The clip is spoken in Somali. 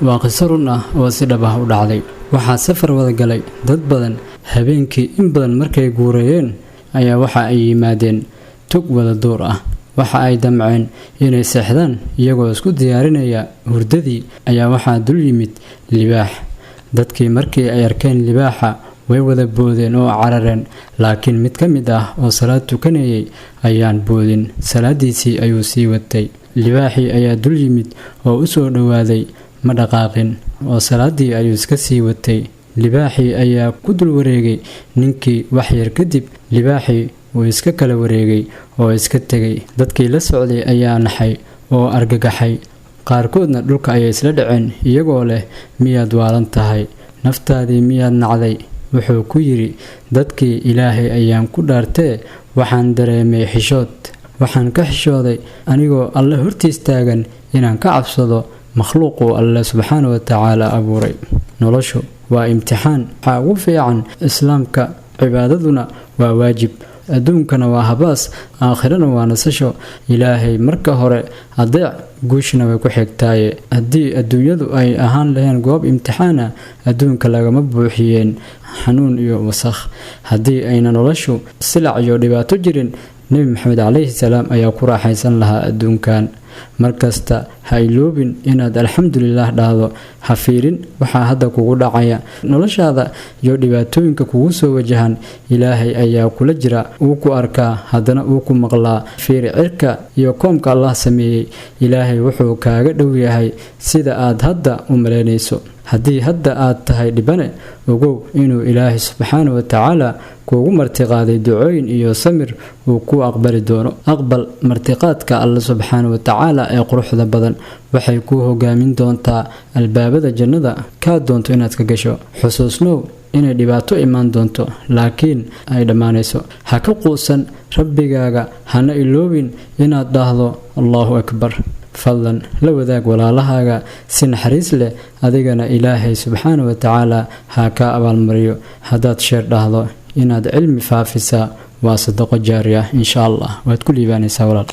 Waa qiso run ah oo si dhab ah u dhacday. Waxaa safar wada galay dad badan. Habeenkii in badan markay guureeyeen ayaa waxa ay yimaadeen tog wada duur ah. Waxa ay damceen inay seexdaan. Iyagoo isku diyaarinaya hurdadii ayaa waxaa dul yimid libaax. Dadkii markii ay arkeen libaaxa way wada boodeen oo carareen, laakiin mid ka mid ah oo salaad tukanayay ayaan boodin, salaadiisii ayuu sii watay. Libaaxii ayaa dul yimid oo u soo dhowaaday, ma dhaqaaqin oo salaadii ayuu iska sii watay. Libaaxii ayaa ku dul wareegay ninkii. Wax yar kadib libaaxii wuu iska kala wareegay oo iska tegay. Dadkii la socday ayaa naxay oo argagaxay, qaarkoodna dhulka ayay isla dhaceen iyagoo leh: "Miyaad waalan tahay? Naftaadii miyaad nacday?" Wuxuu ku yidhi dadkii: "Ilaahay ayaan ku dhaartee, waxaan dareemay xishood. Waxaan ka xishooday anigoo Alle hortiis taagan inaan ka cabsado makhluuquu Alle subxaana wa tacaala abuuray." Noloshu waa imtixaan. Waxaa ugu fiican Islaamka, cibaadaduna waa waajib. Adduunkana waa habaas, aakhirana waa nasasho. Ilaahay marka hore adeec, guushna way ku xigtaaye. Haddii adduunyadu ay ahaan laheen goob imtixaana, adduunka lagama buuxiyeen xanuun iyo wasakh. Haddii ayna noloshu silac iyo dhibaato jirin, Nebi Maxamed calayhi salaam ayaa ku raaxaysan lahaa adduunkan. Markasta ha iloobin inaad alxamdulilah dhahdo. Ha fiirin waxaa hadda kugu dhacaya noloshaada iyo dhibaatooyinka kugu soo wajahan. Ilaahay ayaa kula jira, uu ku arkaa, haddana uu ku maqlaa. Fiiri cirka iyo koomka Allah sameeyey. Ilaahay wuxuu kaaga dhow yahay sida aad hadda u malaynayso. Haddii hadda aad tahay dhibane, ogow inuu Ilaahay subxaana wa tacaala kuugu martiqaaday ducooyin iyo samir uu ku aqbali doono. Aqbal martiqaadka Alle subxaana wa tacaala ee quruxda badan. Waxay kuu hogaamin doontaa albaabada jannada kaa doonto inaad ka gasho. Xusuusnow inay dhibaato imaan doonto, laakiin ay dhammaanayso. Ha ka quusan Rabbigaaga, hana iloobin inaad dhahdo Allahu akbar. Fadlan la wadaag walaalahaaga si naxariis leh. Adigana Ilaahay subxaana wa tacaala ha kaa abaalmariyo haddaad sheer dhahdo. Inaad cilmi faafisaa waa sadaqo jaari ah. Insha Allah waad ku liibaanaysaa, walaal.